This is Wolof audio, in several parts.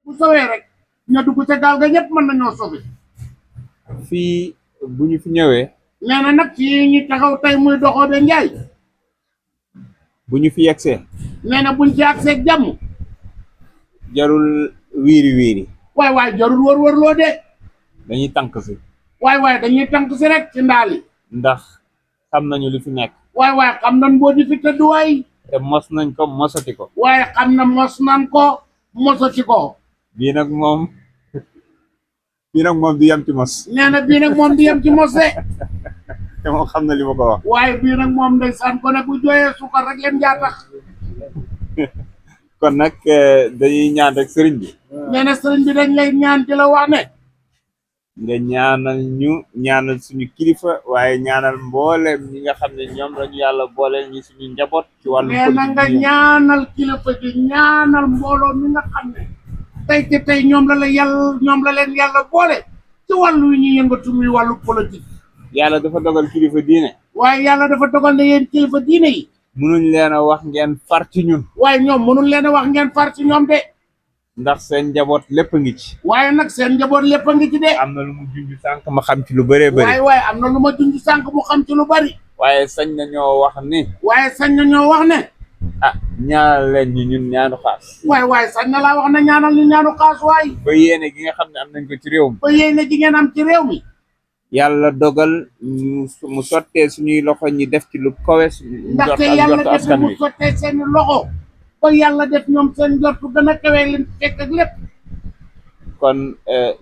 bu sowee rek ña dugg ca gaal ga ñëpp mën nañoo sobi. fii bu ñu fi ñëwee. nee na nag fii ñu taxaw tey muy Doxobe Njaay. bu ñu fi yegsee. nee na buñ ci àggsee jàmm. jarul wiiri wiiri. waay jarul wër loo de. dañuy tànk si. waay dañuy tànk si rek ci ndaali. ndax xam nañu li fi nekk. waay xam nañ boo di fi tëdd waay. te mos nañ ko mosati ko. waaye xam na mos nañ ko mosati ko. bii nag moom du yem ci mos. nee na bii nag moom du yem ci mos de. te moom xam na li ma ko wax. waaye bii nag moom ndeysaan ko nag bu jooyee sukar rek leen jaa tax. kon nag dañuy ñaan rek sëriñ bi. nee na sëriñ bi dañ lay ñaan ci la wax ne. nga ñaanal ñu ñaanal suñu kilifa waaye ñaanal mboolem ñi nga xam ne ñoom lañu yàlla booleel ñi suñu njaboot. ci wàllu nee na nga ñaanal kilifa gi ñaanal mbooloo mi nga xam ne. tey ñoom la leen yàlla boole. ci wàllu yi ñuy yëngatu muy wàllu politique. yàlla dafa dogal kilifa diine. waaye yàlla dafa dogal ne yéen kilifa diine yi. mënuñ leen a wax ngeen far ci ñun. waaye ñoom mënuñ leen a wax ngeen far ci ñoom de. ndax seen njaboot lépp a ngi ci. waaye nag seen njaboot lépp a ngi ci de. am na lu mu junj sànq ma xam ci lu bëree bëri. waaye am na lu ma junj sànq mu xam ci lu bëri. waaye sañ nañoo wax ni. ñaanal leen ñu ñun ñaanu xaas. waaye sañ na laa wax ne ñaanal ñu ñaanu xaas waay. ba yéene gi nga xam ne am nañ ko ci réew mi. ba yéene gi ngeen am ci réew mi. yàlla dogal mu sottee suñuy loxo ñi def ci lu kawe. ndaxte yàlla def mu sottee seen loxo. ba yàlla def ñoom seen njortu gën a kawe leen fekk ak lépp. kon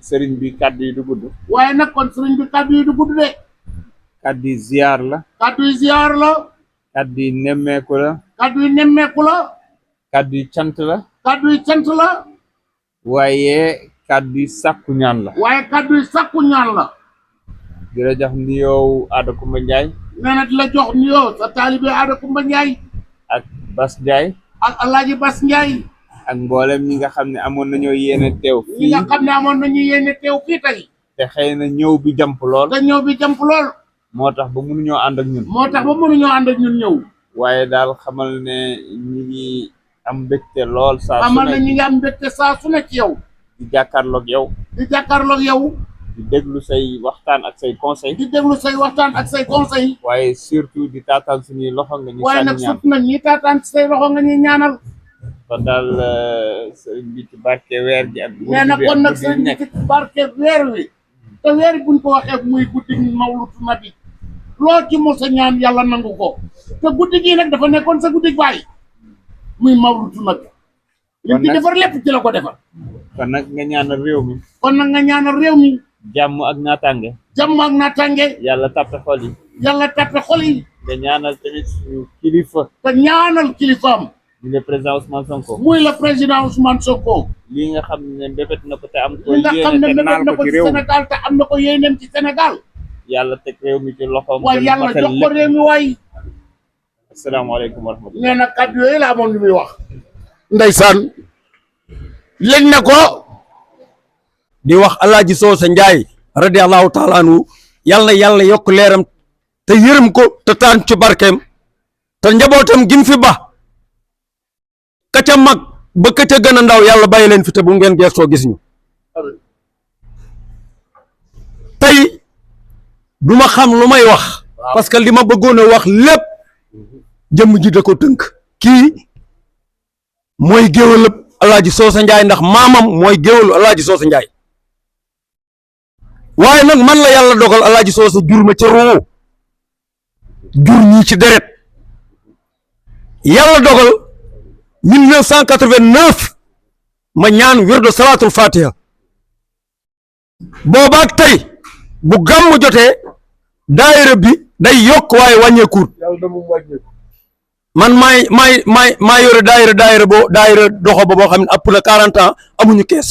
sëriñ bi kàddu yi du gudd. waaye nag kon sëriñ bi kàddu yi du gudd de. kàddu yi ziar la. kàddu yi ziar la. kàddu yi nemmeeku la. kàddu yi nemmeeku la. kàddu yi cant la. kàddu yi cant la. waaye kàddu yi sàkku ñaan la. waaye kàddu yi sàkku ñaan la. di la jox nuyoo Ada Kumba Ndiaye. nee na di la jox nuyoo sa taalibe Ada Kumba Ndiaye. ak Bas Ndiaye. ak Alaaji Bas Ndiaye. ak mboolem ñi nga xam ne amoon nañoo yéene teew. ñi nga xam ne amoon nañu yéene teew fii tey. te xëy na ñëw bi jàmp lool. moo tax ba mënuñoo ànd ak ñun. ñëw. waaye daal xamal ne ñi ngi am mbégte lool. saa su ne ñi ngi am mbégte saa su ne ci yow. di jàkkaarloog yow. di déglu say waxtaan ak say conseil. waaye surtout di taataan suñuy loxo nga ñuy. waaye nag surtout nag ñi taataan say loxo nga ñuy ñaanal. kon daal sëriñ bi ci barke weer ji ak. nee na kon nag sëriñ bi ci barke weer wi. te weer buñ ko waxee muy guddi mawludu nabi. loo ci mos a ñaan yàlla nangu ko. te guddi gii nag dafa nekkoon sa guddi baay. muy mawludu nabi. li ci defar lépp ci la ko defar. kon nag nga ñaanal réew mi. jàmm ak naataange. yàlla tappe xol yi. nga ñaanal tamit suñu kilifa. te ñaanal kilifaam. muy le président Ousmane Sonko. lii nga xam ne mbébét na ko te am ko yéene te naal ko ci réew mi Sénégal te am na ko yéeneem ci Sénégal. yàlla teg réew mi ci loxoom. waaye yàlla jox ko réew mi waay. asalaamaaleykum wa rahmatulah. nee na kàddu yooyu la amoon lu muy wax. ndeysaan. léegi ne ko. di wax Alaaji Soosa Njaay radiyallahu taala anhu yàlla yokk leeram te yërëm ko te taan ci barkeem te njabootam gim fi ba ka ca mag ba ka ca gën a ndaw yàlla bàyyi leen fi te bu ngeen geesoo gis ñu tey du ma xam lu may wax parce que li ma bëggoon a wax lépp jëmm ji da ko tënk kii mooy géwalëb Alaaji Soosa Njaay ndax maamam mooy géwalu Alaaji Soosa Njaay waaye nag man la yàlla dogal Alaaji Soosa jur ma ca ruu jur ñii ci deret yàlla dogal 1989 ma ñaan wirdu salaatul fatiha boobaak tey bu gàmm jotee daayira bi day yokk waaye wàññeekuut man maay yore daayira doxo ba boo xam ne ëpp na 40 ans amuñu kees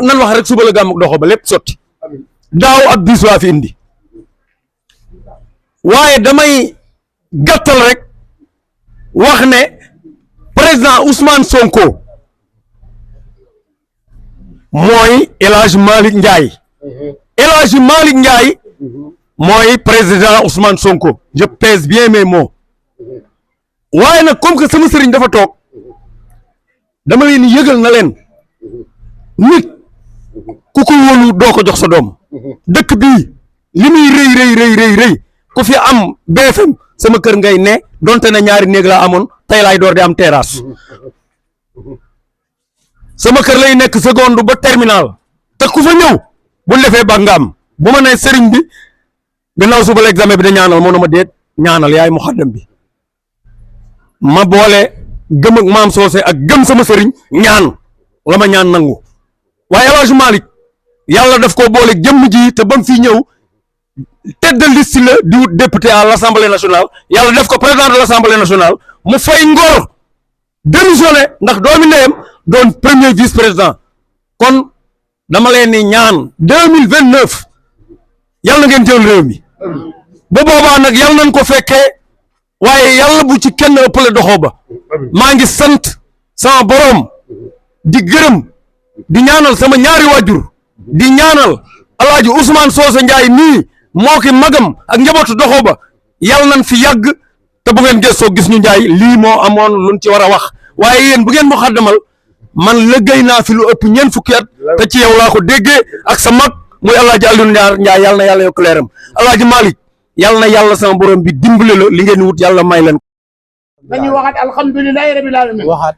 nan wax rek suba la gàmm doxo ba lépp sotti daaw ab bis waa fi indi waaye damay gàttal rek wax ne président Ousmane Sonko mooy El Hadj Malick Ndiaye El Hadj Malick Ndiaye mooy président Ousmane Sonko je pèse bien mes mots waaye nag comme que sama sëriñ dafa toog dama leen yëgal na leen nit ku ko wóolu doo ko jox sa doom dëkk bii li muy rëy ku fi am BFM sama kër ngay ne donte na ñaari néeg laa amoon tey laay door di am terrasse sama kër lay nekk seconde ba terminal te ku fa ñëw bu defee ba nga am bu ma nee sëriñ bi gannaaw suba la examen bi da ñaanal moo na ma déet ñaanal yaay muxaddam bi ma boole gëm ak maam soose ak gëm sama sëriñ ñaan la ma ñaan nangu waaye El Hadj Malick yàlla daf ko boole jëmm ji te ba mu fi ñëw tête de liste la di wut député à l'Assemblée nationale yàlla def ko président de l'Assemblée nationale mu fay ngor démissionné ndax doomi ndeyam doon premier vice président kon dama leen ni ñaan 2029 yàlla na ngeen jël réew mi ba boobaa nag yàlla nañ ko fekkee waaye yàlla bu ci kenn ëppale doxoo ba maa ngi sant sama boroom di gërëm di ñaanal sama ñaari waajur di ñaanal alaaji Ousmane Socé Ndiaye nii moo ki magam ak njabootu doxoo ba yàlla nañ fi yàgg te bu ngeen gëstoo gis ñu Ndiaye lii moo amoon luñ ci war a wax waaye yéen bu ngeen mu xaddamal man liggéey naa fi lu ëpp ñeent fukki at te ci yow laa ko déggee ak sa mag muy alaaji Alioune Ndiaye yàlla na yàlla yokk leeram alaaji Malick yàlla na yàlla sama borom bi dimbale la li ngeen wut yàlla may leen dañuy waxaat alhamdulilahi rabil alamin waxaat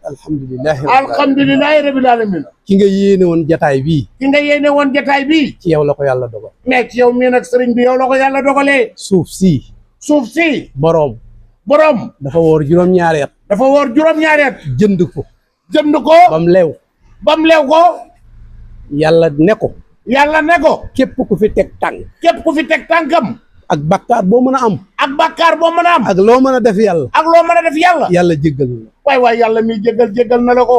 alhamdulilahi rabil alamin ki nga yéene woon jataay bii ki nga yéene woon jataay bii ci yow la ko yàlla dogal mais ci yow mii nag sëriñ bi yow la ko yàlla dogalee suuf si boroom dafa woor juróom-ñaari at dafa woor juróom-ñaari at jënd ko bam leew ko yàlla ne ko képp ku fi teg tànkam ak bakkaar boo mën a am ak loo mën a def yàlla yàlla jéggal na waay yàlla mi jéggal na la ko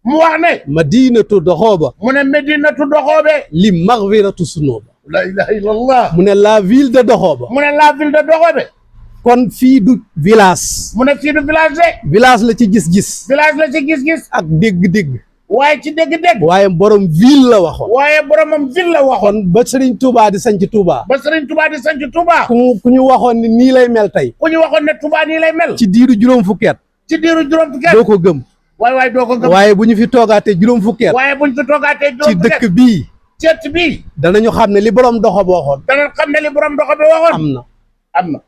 mu wax ne madinatu doxooba mu ne madinatu doxoobe li maghfiratu sunooba la ilaha illallah mu ne la ville de doxooba doxoobe kon fii du village mu ne fii du village de village la ci gis-gis ak dégg-dégg waaye ci dégg-dégg waaye borom ville la waxoon waaye boromam ville la waxoon kon ba Serigne Touba di sanc Touba ku ñu waxoon ni nii lay mel tey ku ñu waxoon ne Touba nii lay mel ci diiru juróom fukki at doo ko gëm waaye doo ko gëm waaye bu ñu fi toogaatee juróom fukki at ci dëkk bii danañu xam ne li borom doxo bi waxoon am na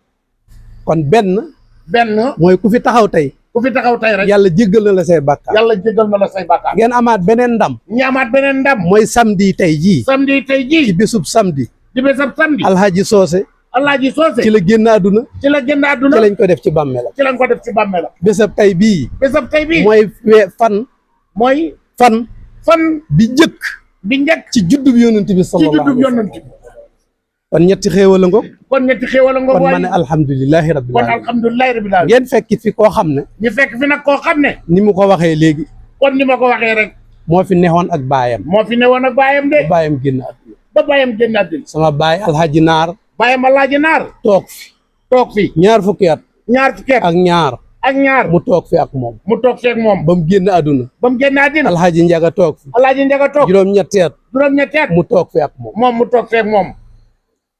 kon benn mooy ku fi taxaw tey rek yàlla jéggal na la say bàkkaar ngeen amaat beneen ndam mooy samedi tey jii ci bésub samedi alhaji Socé ci la génn àdduna ci lañ ko def ci bàmmeelam bésab tey bii mooy fan bi njëkk ci juddub yonent bi sallallahu alayhi wa sallam kon ñetti xéewal la ngoog kon ma ne alhamdulilahi rabbil alamin ngeen fekkit fi koo xam ne ñu fekk fi nag koo xam ne ni mu ko waxee léegi kon ni ma ko waxee rek moo fi neexoon ak baayam de ba baayam génn àdduna ba baayam génn àdduna sama baay alhaji naar toog fi ñaar fukki at ak ñaar mu toog fi ak moom ba mu génn àdduna alhaji njaga toog fi juróom-ñetti at mu toog fi ak moom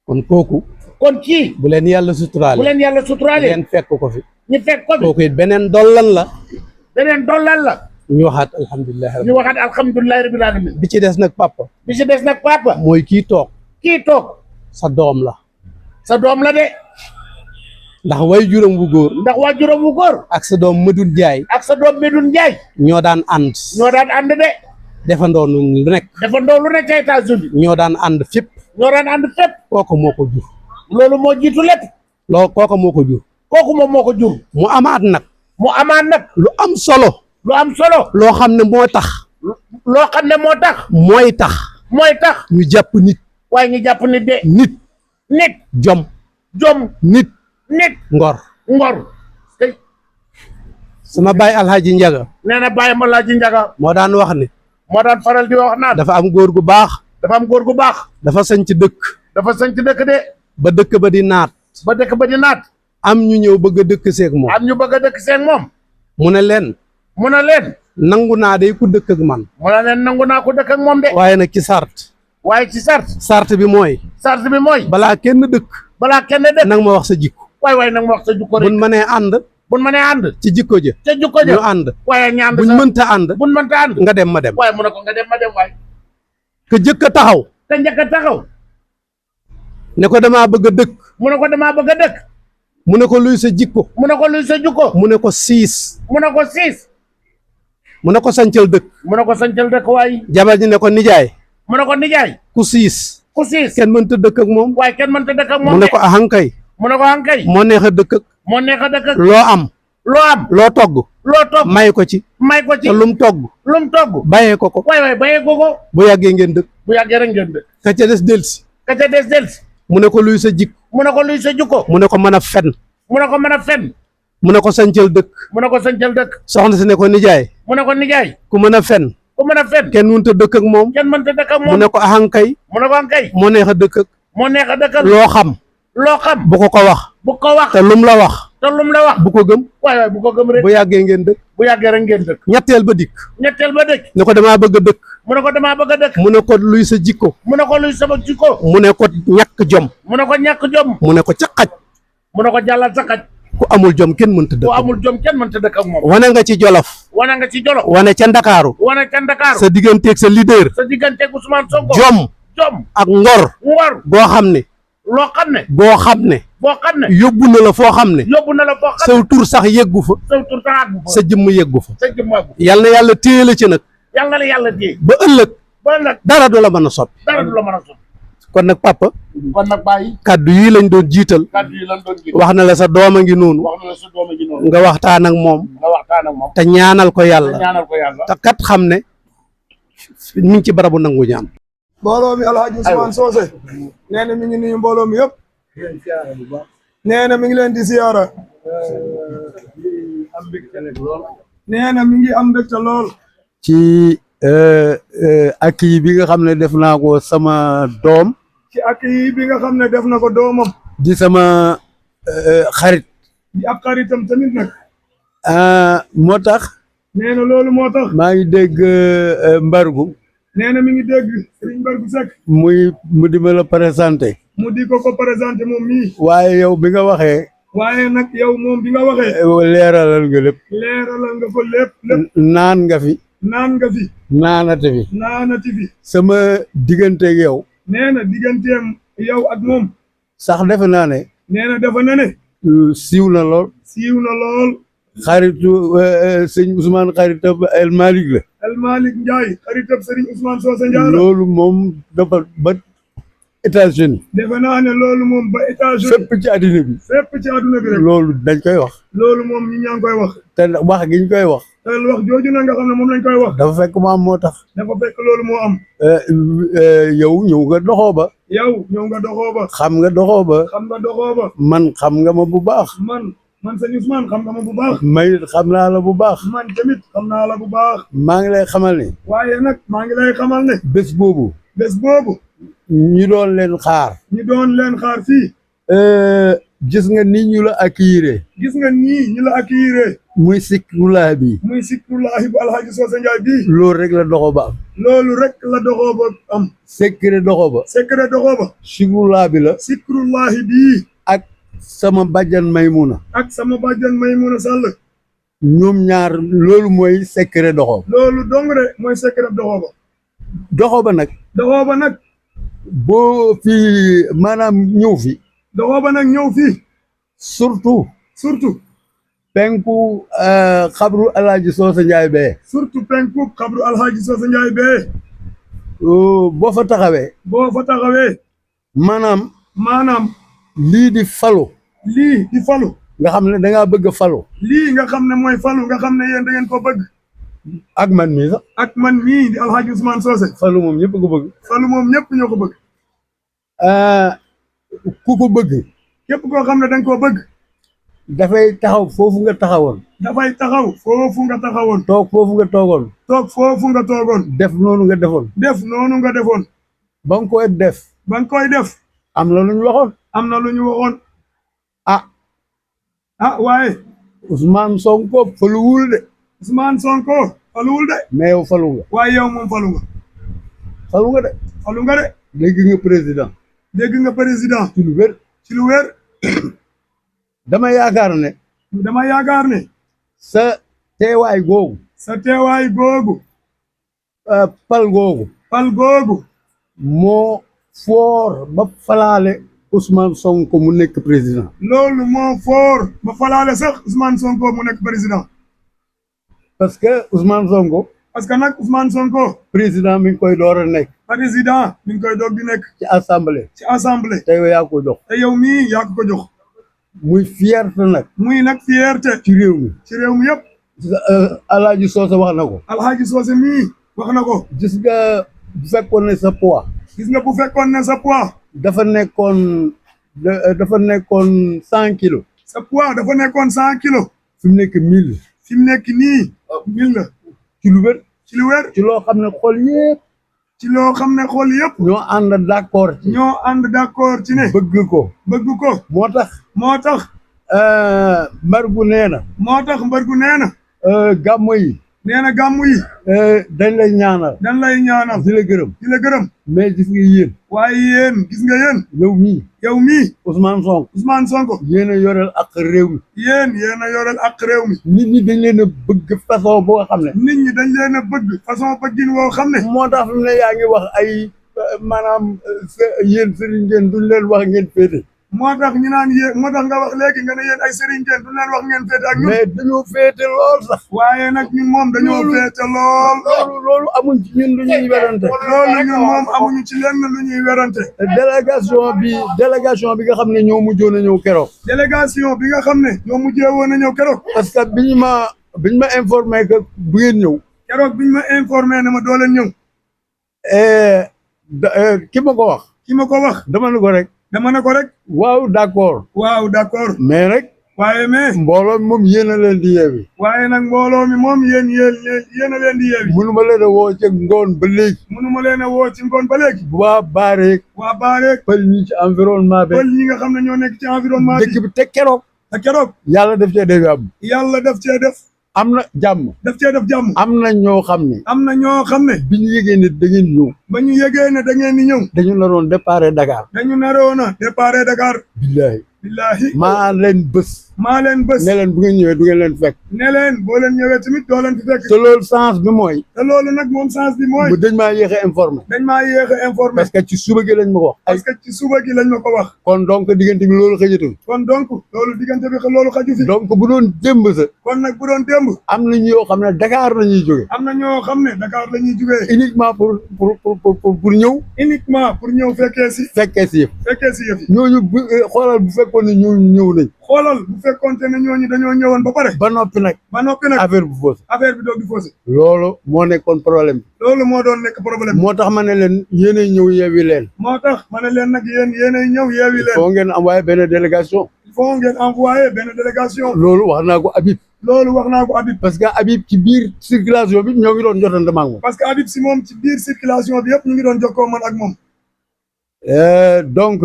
kon kooku kon kii bu leen yàlla suturaale ngeen fekk ko fi ñu fekk ko fi kooku it beneen dollan la ñu waxaat alhamdulilahi rabbil alamin bi ci des nag papa mooy kii toog sa doom la de ndax way juróom wu góor ak sa doom Medoune Ndiaye ñoo daan ànd de defandoo lu nekk ca États-Unis ñoo daan ànd fépp kooku moo ko jur loolu moo jiitu lépp kooku moo ko jur moom moo ko jur mu amaat nag lu am solo loo xam ne moo tax mooy tax ñu jàpp nit waaye ñu jàpp nit de nit jom nit ngor sama baay alhaji Njaga nee na baay ma alhaji Njaga moo daan wax ne moo daan faral di wax naan dafa am góor gu baax dafa sañc dëkk de ba dëkk ba di naat am ñu ñëw bëgg a dëkk seeg moom mu ne leen nangu naa day ku dëkk ak man nangu naa ko dëkk ak moom de waaye nag ci sart bi mooy balaa kenn dëkk nang ma wax sa jikko buñ mënee ànd buñ mënee ànd ci jikko ja ca jukko ja ñu ànd waaye ñu ànd buñ sax mënta ànd buñ mënta ànd nga dem ma dem waaye mu ne ko nga dem ma dem waay ka jëkk a taxaw te njëkk a taxaw ne ko damaa bëgg a dëkk mu ne ko damaa bëgg a dëkk mu ne ko luy sa jikko mu ne ko luy sa jukko mu ne ko siis mu ne ko siis mu ne ko sancal dëkk mu ne ko sancal dëkk waay jabar ji ne ko nijaay mu ne ko nijaay ku siis ku siis kenn mënta dëkk ak moom waaye kenn mënta dëkk ak moom mu ne ko ahankay mu ne ko hankay moo neex a dëkk ak moo neex a dëkk ak loo am loo am loo togg loo togg may ko ci may ko ci te lum togg lum togg bàyyee ko ko waay waay bayee ko ko bu yàggee ngeen dëkk bu yàggee rek ngeen dëkk ka ca des delsi ka ca des delsi mu ne ko luy sa jikko mu ne ko luy sa jukko mu ne ko mën a fen mu ne ko mën a fen mu ne ko sancal dëkk mu ne ko sancal dëkk soxna si ne ko nijaay mu ne ko nijaay ku mën a fen ku mën a fen kenn mënta dëkk ak moom kenn mënta dëkk ak mu moom ne ko ahankay mu ne ko hankay moo neex a dëkk ak moo neex a dëkk ak loo xam loo xam bu ko wax bu ko wax te lum la wax te lum la wax bu ko gëm waay waay bu ko gëm rek bu yàggee ngeen dëkk bu yàggee rek ngeen dëkk ñetteel ba dikk ñetteel ba dëkk ne ko damaa bëgg a dëkk mu ne ko damaa bëgg a dëkk mu ne ko luy sa jikko mu ne ko luy sama jikko mu ne ko ñàkk jom mu ne ko ñàkk jom mu ne ko ca xaj mu ne ko jàllal sa xaj ku amul jom kenn mënta ku dëkk amul jom kenn mënta dëkk ak moom wane nga ci Jolof wane nga ci Jolof wane ca Ndakaaru wane ca Ndakaaru sa digganteeg sa leader sa digganteeg Ousmane Sonko jom jom ak ngor ngor boo xam ne loo xam ne boo xam ne boo xam ne yóbbu na la foo xam ne yóbbu na la foo xam saw tur sax yeggu fa ne saw tur taxaat bu fa sa jëmm yeggu fa sa jëmmaagu yal na yàlla téye la ci nag yàlla na la yàlla dee ba ëllëg ba nag dara du la mën a soppi dara du la mën a sot kon nag papa kon nag bàyyi kaddu yii lañ doon jiital kàddu yi lan doon gis wax na la sa doom a ngi noonu wax na la sa dooma ji noonu nga waxtaan ak moom nga waxtaan ak moom te ñaanal ko nga yàlla ñaanal ko yàlla te kat xam ne mi ngi ci barabu nangu ñaan mbooloo mi Alhaji Ousmane Socé nee na mi ngi nuyu mbooloo mi yëpp nee na mi ngi leen di siyaara nee na mi ngi am mbégte lool ci accueil bi nga xam ne def naa ko sama doom ci accueil bi nga xam ne def na ko doomam di sama xarit di ab xaritam tamit nag moo tax nee na loolu moo tax maa ngi dégg mbargu nee na mi ngi dégg Serigne Mbargou Seck mu di ma la présenté mu di ko présenté moom mii waaye yow bi nga waxee waaye nag yow moom bi nga waxee leeralal nga lépp leeralal nga ko lépp naan nga fi naan nga fi naanate fi naanati fi sama digganteeg yow nee na digganteem yow ak moom sax defe naa ne nee na dafa ne siiw na lool siiw na lool xaritu sëñ Ousmane xaritam El Malick la El Malick Ndiaye xaritab Serigne Ousmane Socé Ndiaye loolu moom dafa ba États-Unis defe naa ne loolu moom ba États-Unis fépp ci àddina bi fépp ci àdduna bi rek loolu dañ koy wax loolu moom ñi ñaa ngi koy wax te wax giñ koy wax te wax jooju na nga xam ne moom lañ koy wax dafa fekk mu am moo tax dafa fekk loolu moo am yow ñëw nga doxoo ba yow ñëw nga doxoo ba xam nga doxoo ba xam nga doxoo ba man xam nga ma bu baax man sëñ Ousmane xam nga ma bu baax may xam naa la bu baax man tamit xam naa la bu baax maa ngi lay xamal ne waaye nag maa ngi lay xamal ne bés boobu bés boobu ñu doon leen xaar fii gis nga ni ñu la accueillir gis nga nii ñu la accueillir muy sikrulaa bi muy sikrullahi bu Alhaji Socé Ndiaye bii loolu rek la doxoo ba am loolu rek la doxoo ba am secret doxoo ba secret doxoo ba sikrulaa bi la sikrullahi bii ak sama bàjjan Maymuna ak sama bàjjan Maymuna Sall ñoom ñaar loolu mooy secret doxoo loolu dong de mooy secret doxoo ba doxoo ba nag boo fi maanaam ñëw fi doxoo ba nag ñëw fii surtout penku xabru Alhaji Socé Ndiaye bee surtout penku xabru Alhaji Socé Ndiaye bee boo fa taxawee maanaam lii di falu nga xam ne dangaa bëgg a falu lii nga xam ne mooy falu nga xam ne yéen da ngeen ko bëgg ak man mii sax ak man mii di Alhaji Ousmane Socé falu moom ñëpp ko bëgg falu moom ñëpp ñoo ko bëgg ku ko bëgg képp koo xam ne da nga koo bëgg dafay taxaw foofu nga taxawoon toog foofu nga toogoon def noonu nga defoon ba nga koy def am na lu ñu waxoon waaye Ousmane Sonko faluwul de mais yow falu nga waaye yow moom falu nga de dégg nga président ci lu wér dama yaakaar ne dama yaakaar ne sa teewaay googu sa teewaay googu pal googu moo foor ba falaale Ousmane Sonko mu nekk président. loolu moo foor ba falaale sax Ousmane Sonko mu nekk président. parce que Ousmane Sonko. parce que nag Ousmane Sonko. président mi ngi koy door a nekk. président mi ngi koy doog di nekk. ci assemblée. te yow yaa ko jox. te yow mii yaa ko jox. muy fierté nag. muy nag fierté. ci réew mi. ci réew mi yëpp. Alaaji Soose wax na ko. Alaaji Soose mii wax na ko. gis nga bu fekkoon ne sa poids. bu fekkoon ne sa poids. dafa nekkoon 100 kilos. sa poids dafa nekkoon 100 kilos. fi mu nekk 1000. fi mu nekk nii 1000 la. ci lu wér. ci lu wér. ci loo xam ne xol yëpp. ci loo xam ne xol yëpp. ñoo ànd d'accord ci. ñoo ànd d'accord ci ne. bëgg ko. moo tax. Mbargu nee na. moo tax Mbargu nee na. gàmmu yi. nee na gàmmu yi. dañ lay ñaanal. di la gërëm. mais gis nga yéen. waaye yéen gis nga yéen. yow mii. Ousmane Sonko. yéen a yoreel ak réew mi. yéen a yoreel ak réew mi. nit ñi dañ leen a bëgg façon boo xam ne. façon bëggin woo xam ne. moo tax lu ne yaa ngi wax ay maanaam yéen sëriñ ngeen duñ leen wax ngeen féete. moo tax ñu naan yéen moo tax nga wax léegi nga ne yéen ay sëriñ ngeen duñ leen wax ngeen féete ak ñun. mais dañoo féete lool sax. waaye nag ñun moom dañoo féete lool. loolu amuñ ci ñun lu ñuy werante. loolu ñun moom amuñu ci lenn lu ñuy werante. délégation bi nga xam ne ñoo mujjoon a ñëw keroog. délégation bi nga xam ne ñoo mujjee woon a ñëw keroog. parce que biñ ma informé que bu ngeen ñëw. keroog biñ ma informé ne ma doo leen ñëw. ki ma ko wax. dama ne ko rek. waaw d'accord. mais rek. mbooloo mi moom yéen a leen di yeewi. waaye nag mbooloo mi moom yéen a leen di yeewi. mënu ma leen a woo ci ngoon ba léegi. waa Baareek. pël ñi ci environnement bi. pël ñi nga xam ne ñoo nekk ci environnement bi. dëkk bi te keroog. yàlla def cee def am. yàlla def cee def. am na jàmm. daf cee def jàmm. am na ñoo xam ne. bi ñu yëgee ne da ngeen ñëw. ba ñu yëgee ne da ngeen di ñëw. dañu naroon départ Dakar. billaahi. maa leen bës. ne leen bu ngeen ñëwee du ngeen leen fekk. ne leen boo leen ñëwee tamit doo leen fi fekk. te loolu sens bi mooy. nag moom sens bi mooy. dañ maa yéex a informé. parce que ci suba gi lañ ma ko wax. kon donc diggante bi loolu xëjatul. loolu xaju fi. donc bu doon démb sa. kon nag bu doon démb. am na ñoo xam ne Dakar la ñuy jógee. uniquement pour ñëw. uniquement pour ñëw fekkee si yëf yi. ñooñu xoolal bu fekkoon ne ñëw nañ. xoolal bu fekkoonte ne ñooñu dañoo ñëwoon ba pare. ba noppi nag. affaire bi fausse. affaire bi doog di fausse. loolu moo nekkoon problème bi. loolu moo doon nekk problème. moo tax ma ne leen yéenay ñëw yeewi leen. moo tax ma ne leen nag yéenay ñëw yeewi leen. il faut ngeen envoyé benn délégation. loolu wax naa ko Habib. parce que Habib ci biir circulation bi ñoo ngi doon jotante ak moom. parce que Habib si moom ci biir circulation bi yëpp ñu ngi doon jokkoo man ak moom. donc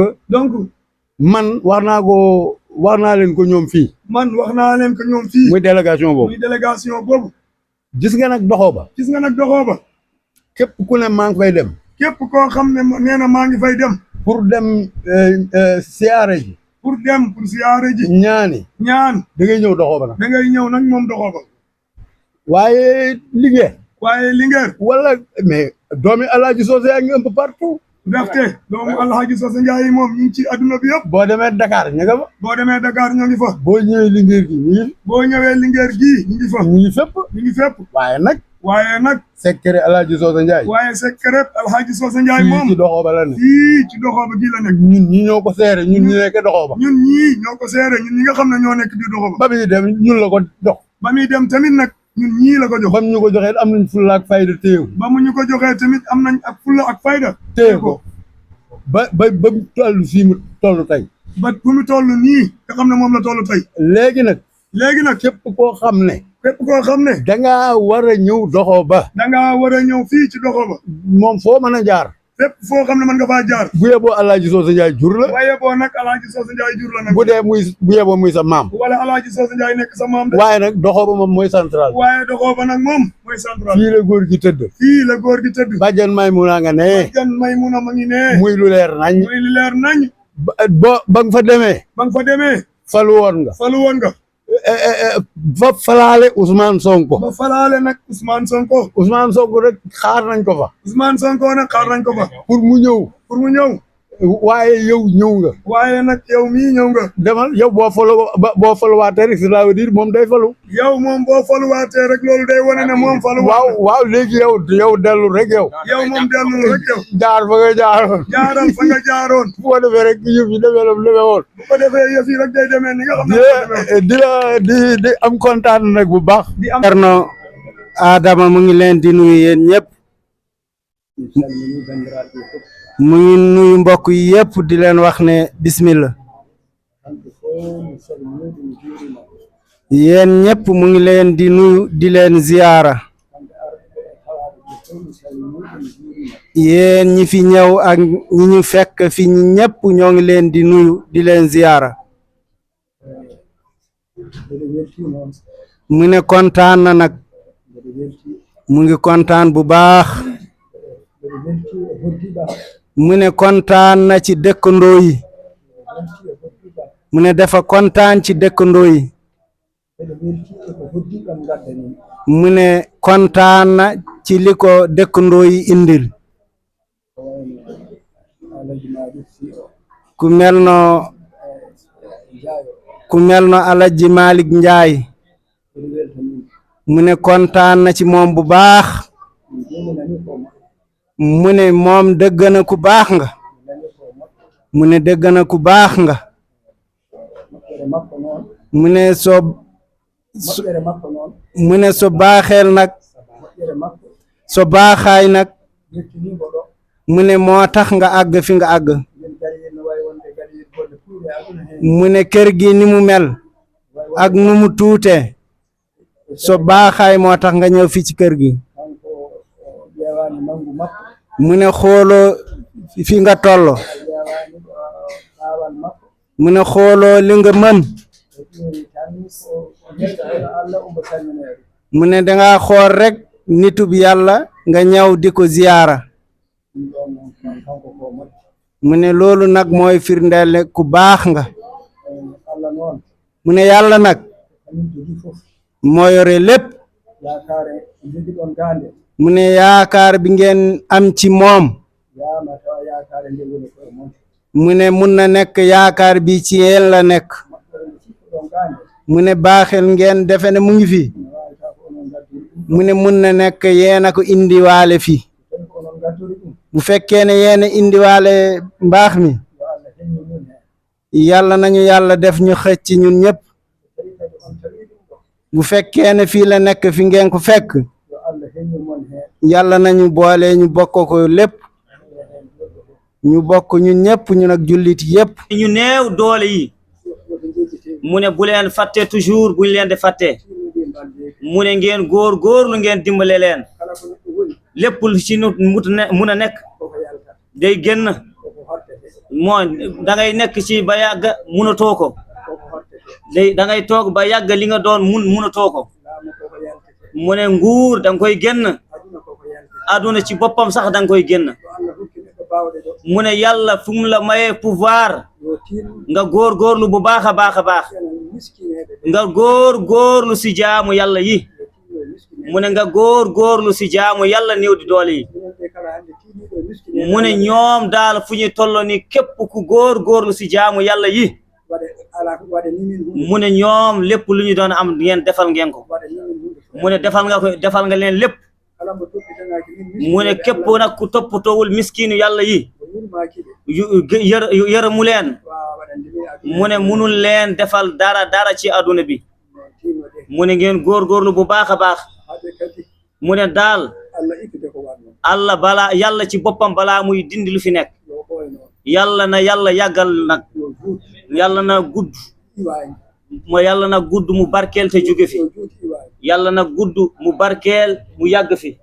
man wax naa leen ko ñoom fii. muy délégation boobu. gis nga nag doxoo ba. képp ku ne maa ngi fay dem. képp koo xam ne nee na maa ngi fay dem. pour dem siyaare ji. ñaan da ngay ñëw doxoo ba nag. moom doxoo ba. waaye Linguère. wala mais doomi Alaaji Soose yaa ngi un peu partout. ndaxte doomu Alaaji Soose Njaay moom ñu ngi ci adduna bi yëpp. boo demee Dakar ña nga fa. ñoo ngi fa. boo ñëwee Linguère gi ñu ngi fa. ñu ngi fépp. waaye nag. secret Alaaji Soose Njaay. moom. ci doxoo ba la ne. ci doxoo ba gii la nekk. ñun ñi ñoo ko seere ñun ñi nekk doxoo ba. ñun ñi nga xam ne ñoo nekk di doxoo ba. ba muy dem ñun la ko jox. ba muy dem tamit nag. ñun ñii la ko jox. ba mu ñu ko joxee am nañ fulla ak fayda téye ko. ba mu ñu ko joxee tamit am nañ ak fulla ak fayda. téye ko ba mu toll fii mu toll tey. ba fu mu toll nii nga xam ne moom la toll tey. léegi nag képp koo xam ne. da ngaa war a ñëw doxoo ba. fii ci doxoo ba. moom foo mën a jaar. fépp foo xam ne mën nga faa jaar. bu yeboo Alaaji Soose Njaay jur la. bu yeboo muy sa maam. wala Alaaji Soose Njaay nekk sa maam de. waaye nag doxoo ba moom mooy central. fii la góor gi tëdd. Bàjjan Maymuna nga ne. ma ngi ne. muy lu leer nañ. ba nga fa demee. falu woon nga. ba falaale Ousmane Sonko. ba falaale nag Ousmane Sonko. Ousmane Sonko rek xaar nañ ko fa. Ousmane Sonko nag xaar nañ ko fa. pour mu ñëw. pour mu ñëw. waaye yow ñëw nga. waaye nag yow mii ñëw nga. demal yow boo faluwaatee rek cela veut dire moom day falu. yow moom boo faluwaatee rek loolu day wane ne moom falu. waaw léegi yow dellu rek yow. yow moom dellu rek yow. jaar fa nga jaaroon. jaaral fa nga jaaroon. bu ko defee rek yëf yi demee woon. bu ko defee yëf yi rek day demee ni nga xam ne. di am kontaan nag bu baax. di am Cerno Adama mu ngi leen di nuyu yéen ñëpp. mu ngi nuyu mbokk yi yëpp di leen wax ne bismillah. yéen ñëpp mu ngi leen di nuyu di leen ziyaara. yéen ñi fi ñëw ak ñi ñu fekk fi ñi ñëpp ñoo ngi leen di nuyu di leen ziyaara. mu ne kontaan na nag. mu ngi kontaan bu baax. mu ne kontaan na ci dëkkandoo yi. mu ne dafa kontaan ci dëkkandoo yi. mu ne kontaan na ci li ko dëkkandoo yi indil. ku mel no Alaji Malick Ndiaye. mu ne kontaan na ci moom bu baax. mu ne moom dëgg na ku baax nga. mu ne dëgg na ku baax nga. mu ne so baaxeel nag. so baaxaay nag. mu ne moo tax nga àgg fi nga àgg. mu ne kër gi ni mu mel. ak nu mu tuute. so baaxaay moo tax nga ñëw fii ci kër gi. mu ne xooloo fi nga tollo. mu ne xooloo li nga mën. mu ne danga xool rek nitub yàlla nga ñëw di ko ziyaara. mu ne loolu nag mooy firndeel ku baax nga. mu ne yàlla nag moo yore lépp. mu ne yaakaar bi ngeen am ci moom. mu ne mun na nekk yaakaar bi ci yéen la nekk. mu ne baaxel ngeen defe ne mu ngi fi. mu ne mun na nekk yéen a ko indiwaale fi. bu fekkee ne yéen a indiwaale mbaax mi. yàlla nañu yàlla def ñu xëcc ñun ñëpp. bu fekkee ne fii la nekk fi ngeen ko fekk. yàlla nañu boole ñu bokk ko lépp. ñu bokk ñun ñëpp ñun ak jullit yëpp. ñu néew doole yi. mu ne bu leen fàtte toujours buñ leen di fàtte. mu ne ngeen góorgóorlu ngeen dimbale leen. lépp lu ci mun a nekk. day génn. moo dangay nekk ci ba yàgg munatoo ko. dangay toog ba yàgg li nga doon munatoo ko. mu ne nguur danga koy génn. aduna ci boppam sax danga koy génn. mu ne yàlla fu mu la mayee pouvoir. nga góorgóorlu bu baax a baax a baax. nga góorgóorlu si jaamu yàlla yi. mu ne nga góorgóorlu si jaamu yàlla néew di doole yi. mu ne ñoom daal fu ñu toll ni képp ku góorgóorlu si jaamu yàlla yi. mu ne ñoom lépp lu ñu doon am ngeen defal ngeen ko. mu ne defal nga leen lépp. mu ne képp nag ku toppatoowul miskinu yàlla yi. yërëmu leen. mu ne munul leen defal dara ci aduna bi. mu ne ngeen góorgóorlu bu baax a baax. mu ne daal Allah bala yàlla ci boppam balaa muy dindi lu fi nekk. yàlla na yàlla yàggal nag. yàlla na gudd. mo yàlla na gudd mu barkeel te jóge fi. yàlla na gudd mu barkeel mu yàgg fi.